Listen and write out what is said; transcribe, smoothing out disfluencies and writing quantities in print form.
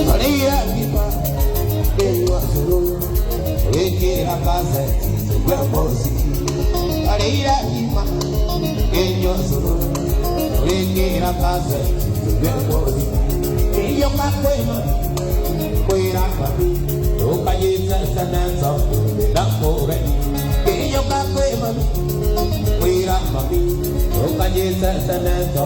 Rĩra ngima ngĩnyua cũrũ, wĩkĩra kaseti tũigue mũziki. Rĩra ngima ngĩnyua cũrũ, wĩkĩra kaseti tũigue mũziki. Ngĩũka kwĩ mami, kwĩra mami, ndũkanyite seneta na mũgeni. Ngĩũka kwĩ mami, kwĩra mami, ndũkanyite seneta.